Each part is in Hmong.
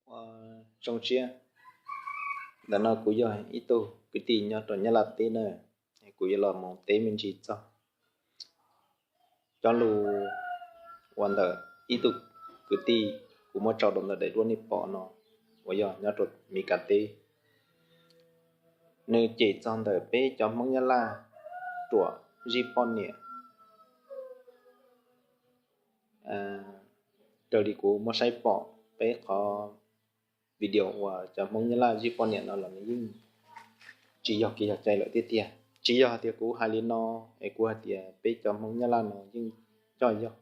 Ua zoo siab, ntawm no kuv yog ib tug kwv tij nyob rau Nyab Laj teb na, kuv yuav los mus teb me ntsis txog cov lus uas ntawm ib tug kwv tij kuv muab tso rau ntawm daim duab nej pom no, uas yog nyob rau Mes Kas teb. Nws cem txog ntawm peb cov Hmoob Nyab Laj ruam zij poj niam. Raws li kuv muab saib pom peb qhov video uas cov Hmoob Nyab Laj zij poj niam no los nws yeej tsis yog kev yog cai lawm tiag tiag. Tsis yog hais tias kuv hais li no es kuv hais tias peb cov Hmoob Nyab Laj no yeej coj yog.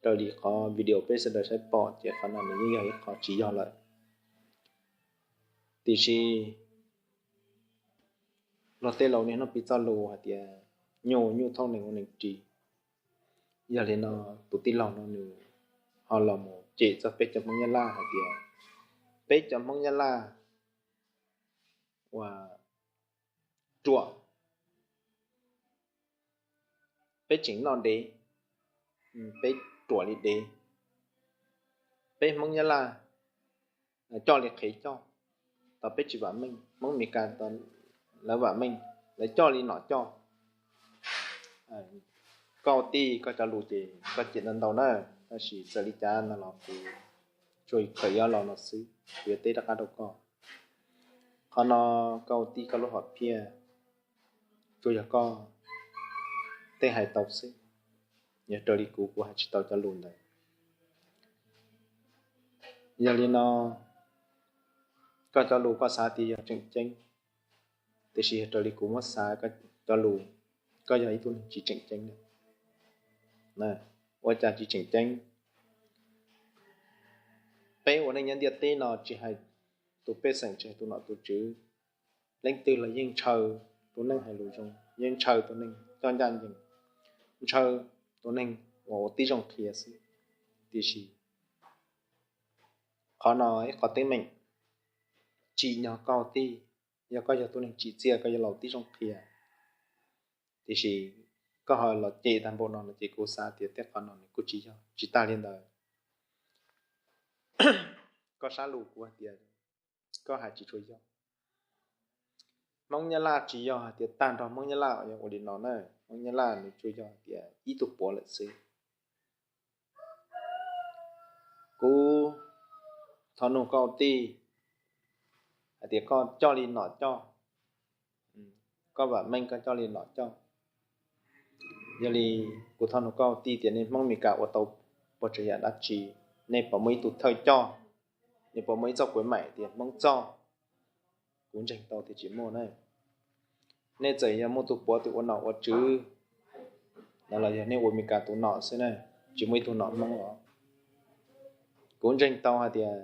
Raws li qhov video peb sawv daws saib pom ces qhov no nws yeej yog ib qho tsis yog lawm. Tiam sis luag tej laus niaj hnub piv txoj lus hais tias nyuj nyuj thooj neeg ua neeg ris. Yog li no tus tij laug no nws ho los mus cem txog peb cov Hmoob Nyab Laj hais tias peb cov Hmoob Nyab Laj uas ruam, peb tseem noj dev, peb ruam li dev, peb Hmoob Nyab Laj coj li qhev coj, tos peb tsis vam meej, Hmoob Mes Kas lawv vam meej, lawv coj li nom coj. Koj ua tij koj cov lus ces koj cem ntau ntau na, tab sis txawm li cas no los kuv tsuas tawm yov los no xwb, kuv yuav teb rov qab rau koj. Qhov no koj ua tij koj lub hom phiaj, tsuas yog koj tej hais tau xwb, yog raws li kuv kuv hais tsis tau cov lus ntawd. Yog li no koj cov lus koj xav tias yog tseem ceeb, tiam sis yog raws li kuv muab xav koj cov lus, koj yog ib tug neeg tsis tseem ceeb. Ua cas tsis tseem ceeb? Peb ua neej nyob ntiaj teb no tsis hais tus pej xeem tsis hais tus nom tus tswv, leej twg los yeej ntshaw tus neeg hais lus zoo, yeej ntshaw tus neeg coj ncaj ncees, ntshaw tus neeg uas ua tib zoo qhia xwb. Tiam sis qhov no ib qhov teeb meem, tsim nyog koj tij, yog koj yog tus neeg tsim txiaj koj yuav laus tib zoo qhia, tiam sis koj ho los cem tag npaum no no ces kuv xav tias tej qhov no nws kuj tsis yog. Tsis tag li ntawd, koj sab lus kuv hais tias koj hais tsis tshua yog. Hmoob Nyab Laj tsis yog hais tias tag nrho Hmoob Nyab Laj yog ua li no na, Hmoob Nyab Laj nws tsuas yog hais tias ib tug puav lawm xwb. Kuv thov nug koj tij hais tias koj coj li nom coj, koj vam meej koj coj li nom coj. Yog li kuv thov nug koj tij tias nej Hmoob Mes Kas ua tau puas tsav yam dab tsi? Nej puas muaj ib tug thawj coj? Nej puas muaj ib txoj kuv maim tias Hmoob txoj? Kuv ntseeg tau tias tsis muaj na. Nej txawm yog muaj tus puav tus ua nom ua tswv no los yog nej ua Mes Kas tus nom xwb na, tsis muaj ib tug nom Hmoob los. Kuv ntseeg tau hais tias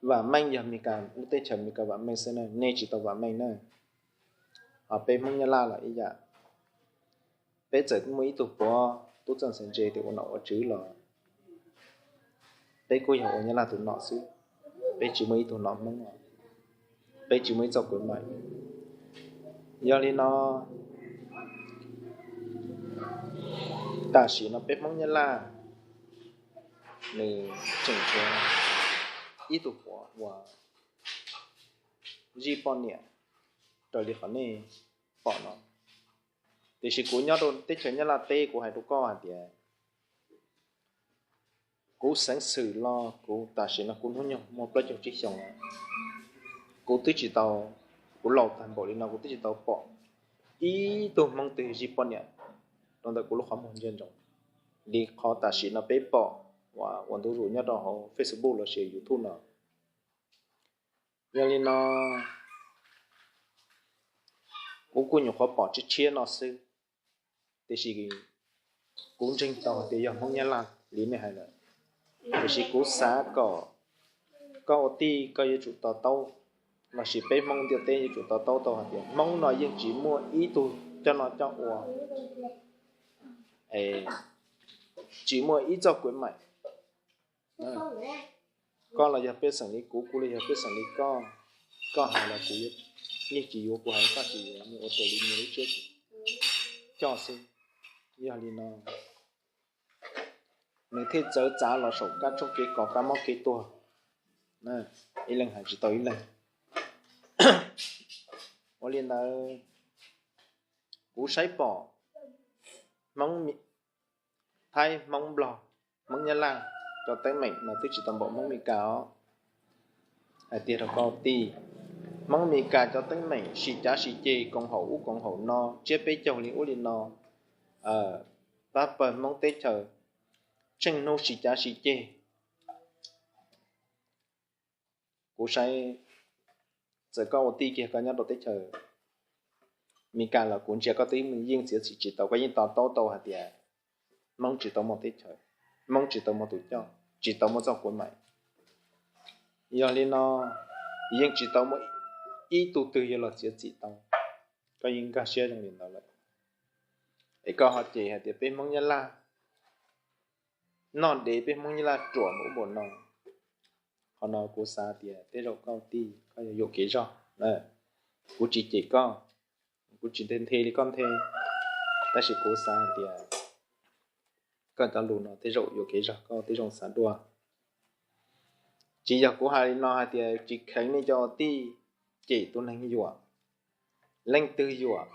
vam meej yog Mes Kas, lub teb chaws Mes Kas vam meej xwb na, nej tsis tau vam meej na. Ho peb Hmoob Nyab Laj los ib yam, peb txawm muaj ib tug puav tub txawj ntxhais ntse tias ua nom ua tswv los peb kuj yog ua Nyab Laj tus nom xwb, peb tsis muaj ib tug nom Hmoob os, peb tsis muaj ib txoj kuv maim. Yog li no tam sim no peb Hmoob Nyab Laj nws tseem tshuav ib tug puav uas zij poj niam raws li qhov nej pom no. Tiam sis kuv nyob rau teb chaws Nyab Laj teb kuv hais rau koj hais tias kuv xeev xwm los kuv tam sim no kuv hnub nyoog muaj plaub caug tsib xyoos lawm, kuv twb tsis tau, kuv laus tag npaum li no kuv twb tsis tau pom ib tug Hmoob twg zij poj niam rau ntawm kuv lub qhov muag ntsia ntsoov li qhov tam sim no peb pom uas ua ntu zus nyob rau hauv Facebook los sis YouTube no. Yog li no kuv kuj nyuam qhuav pom tshiab tshiab no xwb, tiam sis kuv ntseeg tau hais tias yog Hmoob Nyab Laj li nej hais lawm. Tiam sis kuv xav kom koj ua tij koj yuav tsum to taub, los sis peb Hmoob ntiaj teb yuav tsum to taub tau hais tias Hmoob no yeej tsis muaj ib tug coj noj coj ua, tsis muaj ib txoj kuv maim. Koj los yog pej xeem li kuv, kuv los yog pej xeem li koj, koj hais los kuv yeej tsis yuav, kuv hais koj tsis yuav, nws ua raws li nws lub siab coj xwb. Yog li no nws thiaj txawv txav los saum kab tshoob kev kos kab mob kev tuag, ib leeg hais tsis tau ib leeg. Ua li ntawd, kuv saib pom Hmoob Thaib, Hmoob Nplog, Hmoob Nyab Laj cov teeb meem mas twb tsis tau npaum Hmoob Mes Kas os. Hais tiag rau koj tij, Hmoob Mes Kas cov teeb meem sim cav sim ceg koom haum ub koom haum no, tsiab peb caug li ub li no, pab pawg Hmoob teb chaws tsheej hnub sim cav sim ceg. Kuv saib, txawm koj ua tij kiag koj nyob rau teb chaws Mes Kas los kuv ntsia koj twb yeej txiav txim tsis tau, koj yeej to taub tau hais tias Hmoob tsis tau muaj teb chaws, Hmoob tsis tau muaj tus coj, tsis tau muaj txoj kua maim. Yog li no, yeej tsis tau muaj ib tug twg yuav los txiav txim tau. Koj yeej nkag siab zoo li ntawd lawm, es koj ho cem hais tias peb Hmoob Nyab Laj noj dev, peb Hmoob Nyab Laj ruam npaum ub npaum no. Qhov no kuv xav tias tej zaum koj tij koj yuav yuam kev zog. Kuv tsis cem koj, kuv tsis nthe nthe li koj nthe, tab sis kuv xav tias koj cov lus no tej zaum yuam kev zog, koj tej zaum xav dua. Tsis yog kuv hais li no hais tias tsis kheev nej cov tij cem tus neeg yuam. Leej twg yuam,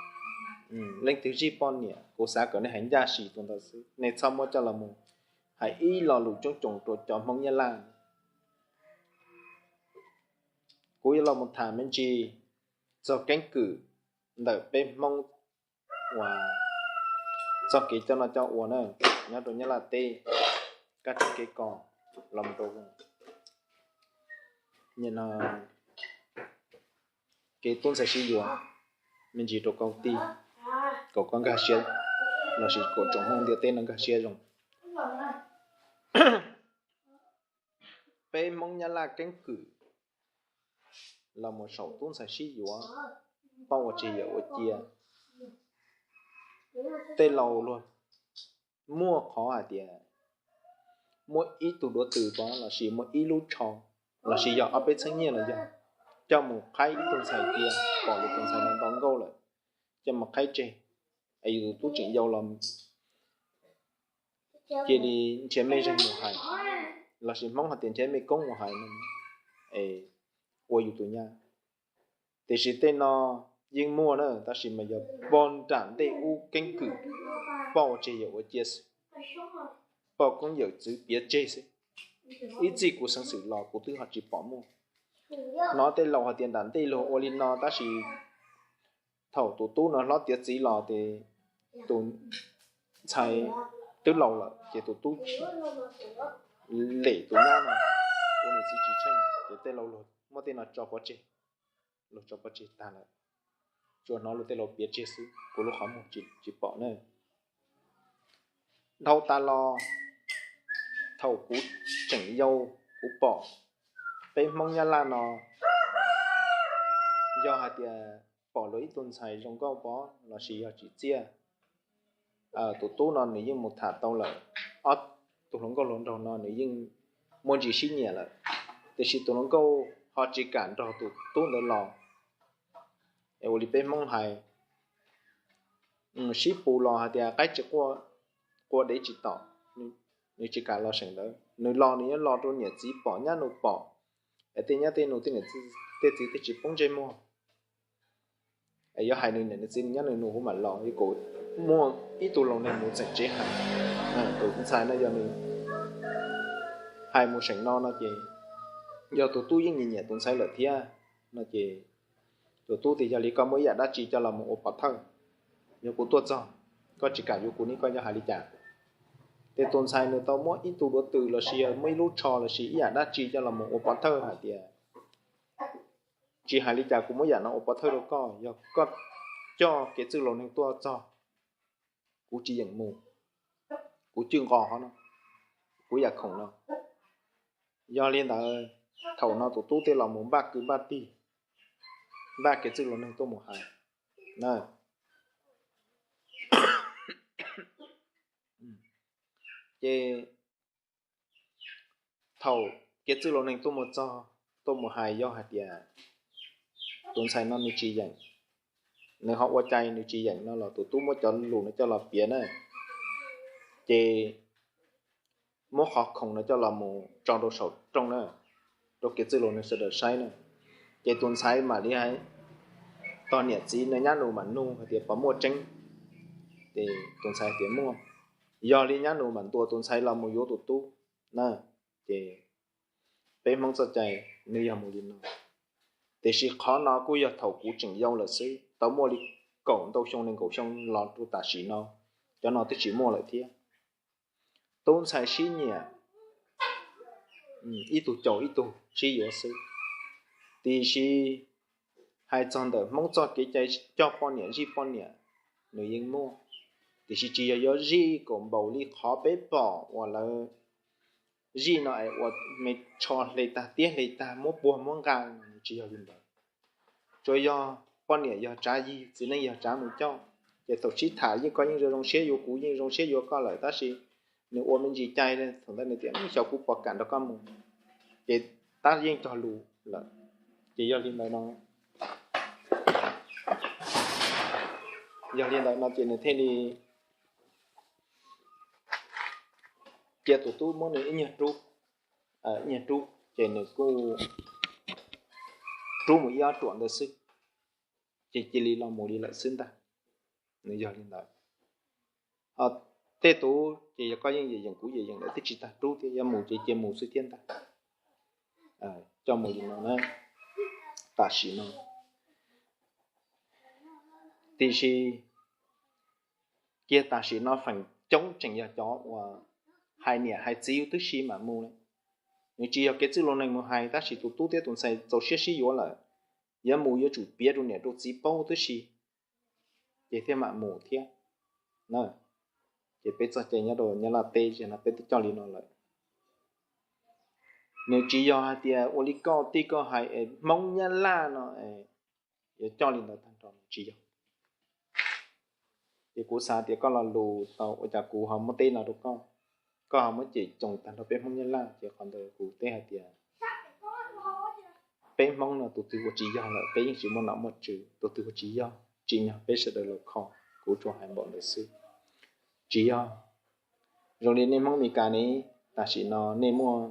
leej twg zij poj niam, kuv xav kom nej hais ncaj sim tus ntawd xwb, nej txhob muab coj los mus hais ib lo lus coob coom rau cov Hmoob Nyab Laj. Kuv yuav los mus tham me ntsis txog keeb kwm ntawm peb Hmoob uas txoj kev coj noj coj ua na, nyob rau Nyab Laj teb, kab tshoob kev kos los mus rau kev tub ntxhais sib yuav, me ntsis rau koj tij, kom koj nkag siab, lossis kom tsoom Hmoob ntiaj teb no nkag siab zoo. Peb Hmoob Nyab Laj keeb kwm los mus saum tub ntxhais sib yuav, poj ua tseg yawm ua cia. Tej laus luag muaj qhov hais tias muaj ib tug duav tws pov lossis muaj ib lub tsho lossis yog ob peb txheeb nyiaj los yog coj mus qhaib ib tug ntxhais cia, pom lawv tus ntxhais no nto nkauj lawm, coj mus qhaib tseg, es yus tus tub tseem yau los cia li nrhiav mej zeeg mus hais, lossis Hmoob hais tias nrhiav mej koob mus hais no, es ua yus tus nyab. Tiam sis tej no yeej muaj na, tab sis mas yog pog nram ntej ub keeb kwm, poj ua tseg yawm ua cia xwb, poj koob yawm txwv piav tseg xwb. Ib txij kuv xeev xwm los kuv twb ho tsis pom muaj. Hnov tej laus hais tias nram ntej luag ua li no, tab sis thaum tus tub no hlob tiav txiv los ces tus ntxhais twb laus lawm ces tus tub lem tus nyab no ua niam txiv tsis tsheej, ces tej laus luag muab tej no tso pov tseg, luag tso pov tseg tag lawm. Tsuas hnov luag tej laus piav tseg xwb, kuv lub qhov muag tsis pom na. Dhau tas los, thaum kuv tseem yau, kuv pom peb Hmoob Nyab Laj no, yog hais tias pom luag ib tug ntxhais zoo nkauj pov lossis yog tsim txiaj, tus tub no nws yeej mus tham tau lawm. Ob tug hluas nkauj hluas nraug no nws yeej muaj ntsis sib nyiam lawm, tiam sis tus hluas nkauj ho tsis kam nrog tus tub ntawd los. Es ua li peb Hmoob hais, sib pus los hais tias qaib tsis quaj, qua dev tsis tom, nws tsis kam los seem ntawd. Nws los nws yuav los rau niam txiv pom nyab nus pom, es tej nyab tej nus tej niam tej txiv thiaj tsis poob ntsej muag. Es yuav hais nws niam nws txiv nws nyab nws nus kuv mam los, es kuv muaj ib tug laus neeg mus txeem tsev hais, tus ntxhais no yog nws hais mus seem no no ces yog tus tub yeej nyiam nyiam tus ntxhais lawm thiab no ces tus tub tias yog li koj muaj ib yam dab tsi coj los mus ua pov thawj, yog kuv tuaj txog koj tsis kam yuav kuv ne koj yuav hais li cas? Ces tus ntxhais nws tau muab ib tug duav tws lossis yog muab ib lub tsho lossis ib yam dab tsi coj los mus ua pov thawj hais tias tsis hais li cas kuv muab yam no ua pov thawj rau koj, yog koj coj kev txwj laus neeg tuaj txog kuv tsis yeem mus, kuv cwj nqos hov no, kuv yam khoom no. Yog li ntawd, thaum no tus tub thiaj los mus npaj kwv npaj tij, npaj kev txwj laus neeg tuaj mus hais. Ces thaum kev txwj laus neeg tuaj mus txog, tuaj mus hais yog hais tias tus ntxhais no nws tsis yeem, nws ho ua cai nws tsis yeem no los tus tub muab cov lus no coj los piav na. Ces muab qhov khoom no coj los mus tso rau saum rooj na, rau kev txwj laus nws sawv daws saib na. Ces tus ntxhais mam li hais, tos niam txiv nws nyab nus mam nug hais tias puas muaj tseeb. Ces tus ntxhais tias muaj. Yog li nyab nus mam ntuas tus ntxhais los mus yuav tus tub na. Ces peb Hmoob txoj cai nws yog mus li no. Tiam sis qhov no kuj yog thaum kuv tseem yau lawm xwb, tau muaj li kaum ntau xyoo nees nkaum xyoo los rau tam sim no, cov no twb tsis muaj lawm thiab. Tub ntxhais sib nyiam, ib tug caum ib tug sib yuav xwb. Tiam sis hais txog ntawm Hmoob txoj kev cai coj poj niam zij poj niam, nws yeej muaj. Tiam sis tsis yog yuav zij kom npaum li qhov peb pom uas lawv zij no es ua me tsho hle tag tiab hle tag muab puag muab nqa, nws tsis yog li ntawd. Tsuas yog poj niam yog tsav yig, txiv neej yog tsav mus coj. Ces thaum sib tham yeej koj yeej zoo zoo siab yuav kuv, yeej zoo siab yuav koj lawm, tab sis nws ua me ntsis cai, thaum ntawd nws tias xyov kuv puas kam nrog koj mus, ces tab yeej cog lus lawm. Ces yog li ntawd no, yog li ntawd no ces nws thiaj li cia tus tub muab nws ib nyuag rub, ib nyuag rub ces nws kuj rub mus ib ob ruam ntawd xwb, ces cia li los mus li lawm xwb ntag. Nws yog li ntawd. Tej tus ces yog koj yeej yeem yeem kuv yeem yeem lawm twb tsis tas rub thiab, yog mus ces cia mus xwb thiab ntag. Coj mus li no na, tam sim no. Tiam sis kiag tam sim no feem coob tseem yog cov uas hais niam hais txiv twb sib mam mus lawm. Nws tsis yog kev txwj laus neeg mus hais, tab sis tus tub thiab tus ntxhais txaus siab sib yuav lawm, yuav mus yuav tsum piav rau niam rau txiv paub tib si, ces thiaj mam mus thiab. Ces peb txoj cai nyob rau Nyab Laj teb no peb twb coj li no lawm. Nws tsis yog hais tias ua li koj tij koj hais es Hmoob Nyab Laj no yuav coj li ntawd tag nrho, tsis yog. Ces kuv xav tias koj lo lus tau ua cas kuv ho muab teb no rau koj, koj ho muab cem coos tag nrho peb Hmoob Nyab Laj, ces qhov ntawd kuv teb hais tias peb Hmoob no tus twg ua tsis yog lawm peb yeej tsis muaj nom muaj tswv, tus twg ua tsis yog tsim nyog peb sawv daws los kho, kuv tsuas hais npaum ntawd xwb. Tsis yog. Zoo li nej Hmoob Mes Kas ne, tam sim no nej muaj,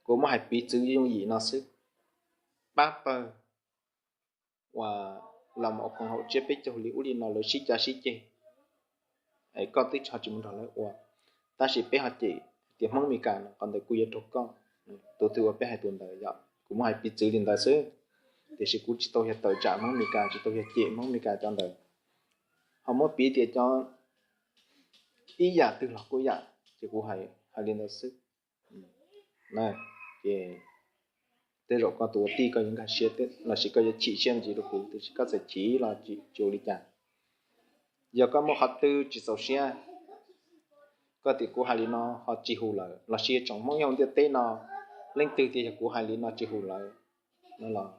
kuv muab hais piv txwv yooj yim no xwb, pab pawg uas los mus ua koom haum tsiab peb caug li ub li no lawv sib cav sib ceg, koj twb ho tsis mus nrog lawv ua, tab sis peb ho cem tias Hmoob Mes Kas no, qhov ntawd kuj yuav raug koj. Tus twg ua peb hais tus ntawd yom, kuv muab hais piv txwv li ntawd xwb. Tiam sis kuv tsis tau yog tawm tsam Hmoob Mes Kas, tsis tau yog cem Hmoob Mes Kas cov ntawd, ho muab piv tias cov ib yam twg los kuj yam, ces kuv hais li ntawd xwb. Ces tej zaum koj tus ua tij koj yuav nkag siab los sis koj yuav chim siab ntxiv rau kuv, tiam sis koj txawm chim los tsis ua li cas. Yog koj muaj qhov twg tsis txaus siab, koj tias kuv hais li no ho tsis hum lawm, los sis tsoom Hmoob nyob hauv ntiaj teb no leej twg tias yog kuv hais li no tsis hum lawm no los